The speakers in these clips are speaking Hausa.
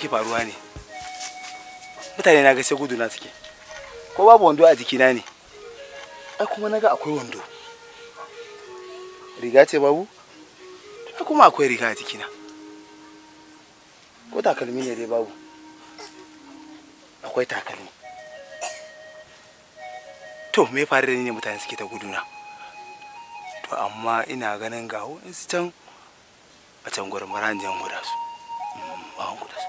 Faruwa ne? Mutane na ga sai gudu na suke. Ko babu wando a jikina ne? Ai kuma naga akwai wando. Riga ce babu? Ai kuma akwai riga a jikina. Ko takalmi ne dai babu? Akwai takalmi. To me faru da ni ne mutane suke ta guduna? To amma ina ganin ga wasu can a can gurin bara in je in gwada su. Ba gwada su.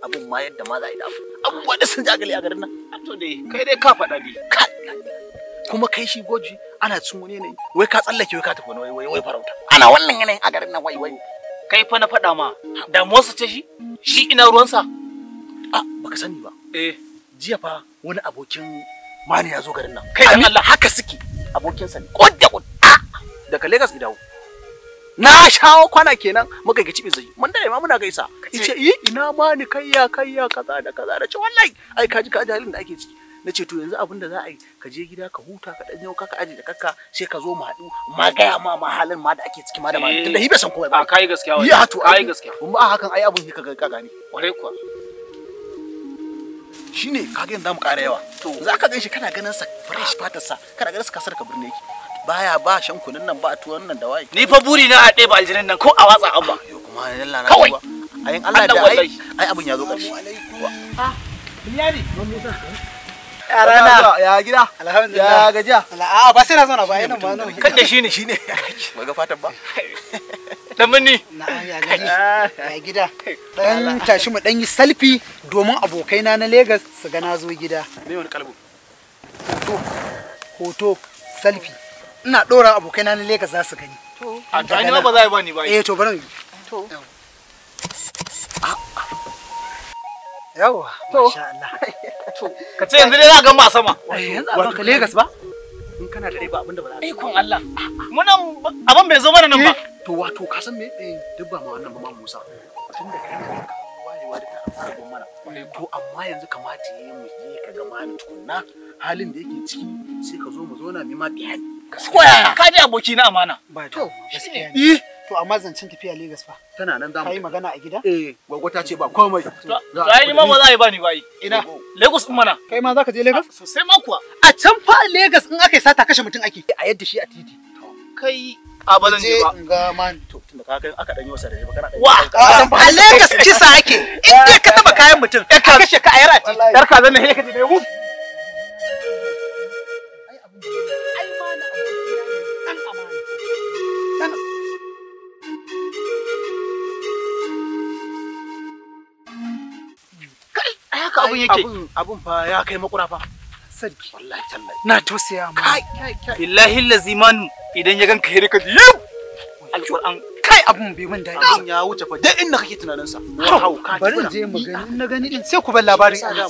Abun ma yadda ma za a yi da abubuwa da sun jagali a garin nan. To dai kai dai ka faɗa dai. Kuma kai shi goji ana cin wani yanayi wai ka tsallake wai ka tafi wani wai wai farauta. Ana wannan yanayin a garin nan wai wai. Kai fa na faɗa ma damuwarsa ce shi shi ina ruwansa. A baka sani ba. Eh jiya fa wani abokin mani ya zo garin nan. Kai dan Allah haka suke abokinsa ne. Kod da kod. Daga Lagos idawo. Na shawo kwana kenan muka gici bizai mun dare ma muna gaisa yace yi ina ma ni kayya kayya kaza da kaza da ce wallahi ai kaji kaji halin da ake ciki nace to yanzu abin da za a yi ka je gida ka huta ka dan yau ka aje da kakka sai ka zo mu haɗu ma gaya ma ma halin ma da ake ciki ma da ma tunda hi bai san komai ba a kai gaskiya wallahi ya to kai gaskiya mun ba hakan ai abun ka ga ka gane kware kuwa shine kaga yanzu mu ƙara yawa to za ka ganshi kana ganin sa fresh fatar sa kana ganin sa kasar ka birne yake baya ba shan kunun nan ba tuwon nan da waye ni fa buri na a ɗeba aljinin nan ko a watsa an ba yo kuma yalla na kawai ayin Allah da ai ai abun ya zo ƙarshe ah biliyari yarana ya gida alhamdulillah ya gajiya a ba sai na zauna ba nan ba nan kan da shine shine ba ga fatan ba dan munni na ya gari ya gida dan tashi mu dan yi selfie domin abokaina na Lagos su ga na zo gida Me wani kalbu? Hoto hoto selfie ina dora abokaina na Lagos za su gani. To, a to ai ba za a yi ba ni ba. Eh to bari. To. Yawa, masha Allah. To, ka ce yanzu dai za a gan ba sama. Yanzu a ka Lagos ba? In kana da rai ba abinda ba za a Ikon Allah. Muna abin bai zo mana nan ba. To wato ka san me? Duk ba ma wannan ba ma Musa. Tunda kai ne ka wayewa da ta fara gon mana. To amma yanzu kamata yayi mu je ka ga mani tukunna halin da yake ciki sai ka zo mu zauna mu ma bayani. Koyaya ka ji aboki na amana. Ba to gaskiya ne. To amma zancen tafiya Lagos fa. Tana nan zamu. Kai magana a gida? Eh, gwaggo ta ce ba komai. To ai ni ma ba za a yi ba ni ba yi. Ina Lagos din mana. Kai ma za ka je Lagos? Sosai ma kuwa. A can fa Lagos in aka yi sata kashe mutum ake. A yadda shi a titi. Kai a ba zan je ba. In ga man to tunda ka kai aka dan yi wasa da ba kana dan. Wa a Lagos kisa ake. In dai ka taba kayan mutum ka kashe ka a yar a titi. Yar ka zan ne ka je ne haka abun yake. Abun fa ya kai makura fa. Sarki. Wallahi tallahi. Na tausaya ma. Kai billahi lazimanu idan ya ganka ya rika yau. Alquran kai abun bai min daɗi. Abun ya wuce fa duk inda kake tunanin sa. To bari in je mu gani in na gani din sai ku bar labarin ina.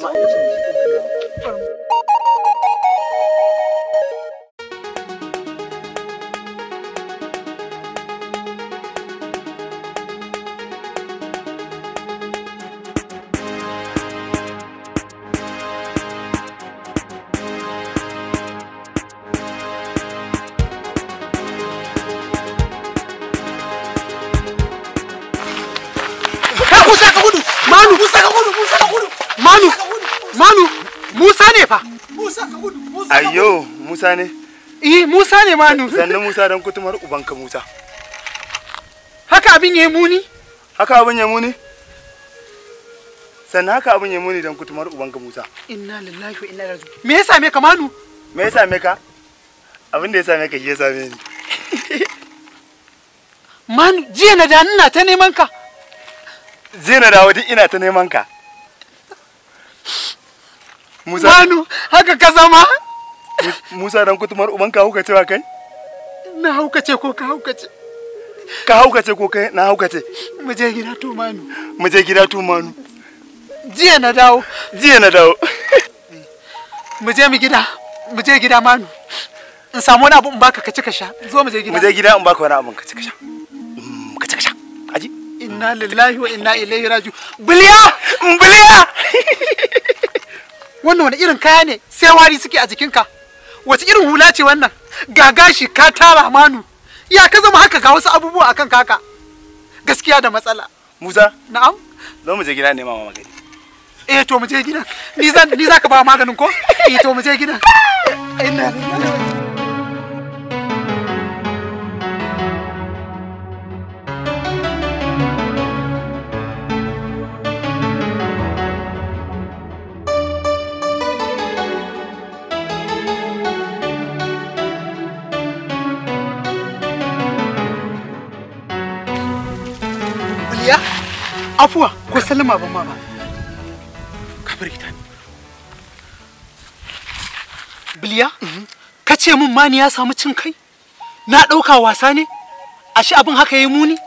Manu, Musa ka gudu, Musa ka gudu. Manu, Manu, Musa ne fa. Musa ka gudu, Musa. Ayyo, Musa ne. Eh, Musa ne Manu. Sannan Musa dan kutumar ubanka Musa. Haka abin yayi muni? Haka abin yayi muni? Sannan haka abin yayi muni dan kutumar ubanka Musa. Inna lillahi wa inna ilaihi raji'un. Me ya same ka Manu? Me ya same ka? Abin da ya same ka shi ya same ni. Manu, jiya na da ina ta neman ka. Jiya na dawo duk ina ta neman ka. Musa. Manu, haka ka zama? Musa dan kutumar ubanka hauka cewa kai? Na haukace ko ka haukace? Ka haukace ko kai na haukace? Mu je gida to Manu. Mu je gida to Manu. Jiya na dawo. Jiya na dawo. Mu je mu gida. Mu je gida Manu. In samu wani abu in baka ka ci ka sha. Zo mu je gida. Mu je gida in baka wani abu ka ci ka sha. Ka ci ka sha. Aji. Inna lillahi wa inna ilaihi raji'un. Biliya! Biliya! Wannan wani irin kaya ne sai wari suke a jikinka. Wace irin hula ce wannan? Ga gashi ka tara Manu. Ya ka zama haka ga wasu abubuwa akan kaka. Gaskiya da matsala. Musa? Na'am. Zo mu je gida nema ma magani. Eh to mu je gida. Ni zan ni zaka ba maganin ko? Eh to mu je gida. Inna lillahi. Ya? Afuwa ko sallama ban ma ba. Ka firgita ni. Biliya? Ka ce min mani ya samu cin kai? Na ɗauka wasa ne? Ashe abin haka yayi muni?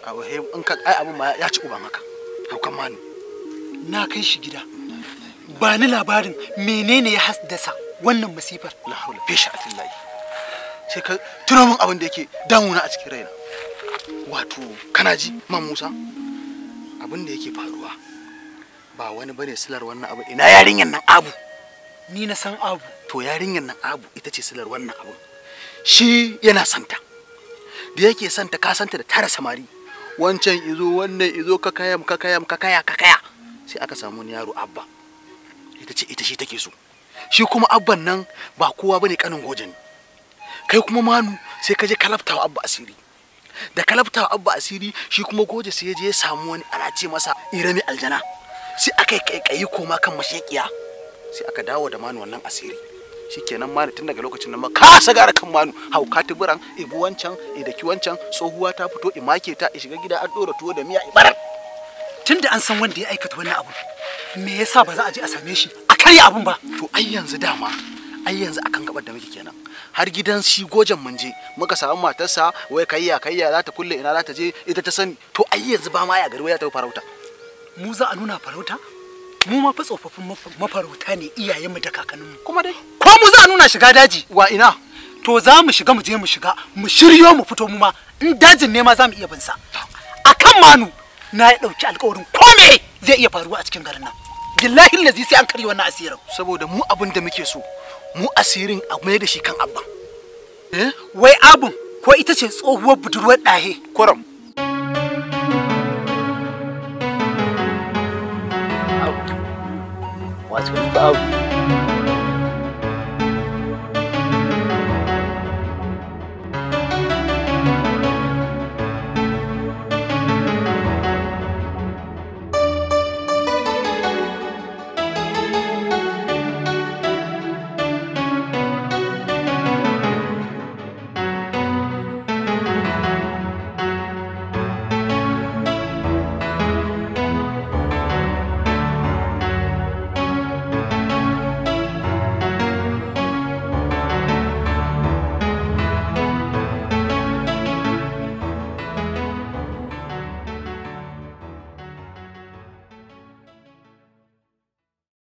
Ai, in ka ai abin ma ya ci uban haka. Haukan mani. Na kai shi gida. Ba ni labarin menene ya haddasa wannan masifar. La haula fi sha'atillahi. Sai ka tuno min abin da yake damuna a cikin raina. Wato kana ji man Musa, abin da yake faruwa ba wani bane silar wannan abu. Ina yarinyar nan Abu? Ni na san Abu. To yarinyar nan Abu ita ce silar wannan abu. Shi yana santa. Da yake santa ka santa da tara samari. Wancan izo wannan izo ka kayam ka kayam ka kaya ka kaya. Sai aka samu wani yaro Abba. Ita ce ita shi take so. Shi kuma Abban nan ba kowa bane kanin goje ne. Kai kuma Manu sai ka je kalaftawa Abba asiri. Da kalaftawa Abba asiri shi kuma goje sai ya je ya samu wani ana ce masa Irami Aljana. Sai aka yi kaikayi koma kan mashekiya. Sai aka dawo da Manu wannan asiri. Shikenan Manu tun daga lokacin nan ma ka sagara kan Manu hauka tuburan ibu wancan idaki wancan tsohuwa ta fito imake ta shiga gida an dora tuwo da miya ibarar. Tunda an san wanda ya aikata wannan abu, me yasa ba za a je a same shi a karya abun ba? To ai yanzu dama ai yanzu akan gabar da muke kenan. Har gidan shi gojen mun je muka samu matarsa wai kayya kayya za ta kulle ina za ta je ita ta sani. To ai yanzu ba ma ya gari wai ya tafi farauta. Mu za a nuna farauta? Mu ma fa tsofaffin mafarauta ne iyayenmu da kakanninmu. Kuma dai ko mu za a nuna shiga daji? Wa ina? To za mu shiga mu je mu shiga mu shiryo mu fito mu ma in dajin ne ma za mu iya bin sa. Akan Manu na ya dauki alƙawarin ko me zai iya faruwa a cikin garin nan. Billahi lazi sai an karya wannan asirin. Saboda mu abin da muke so mu asirin a mai da shi kan Abban. Eh? Wai abun ko ita ce tsohuwar budurwar ɗahe? Kuram. Wato ni ba abu.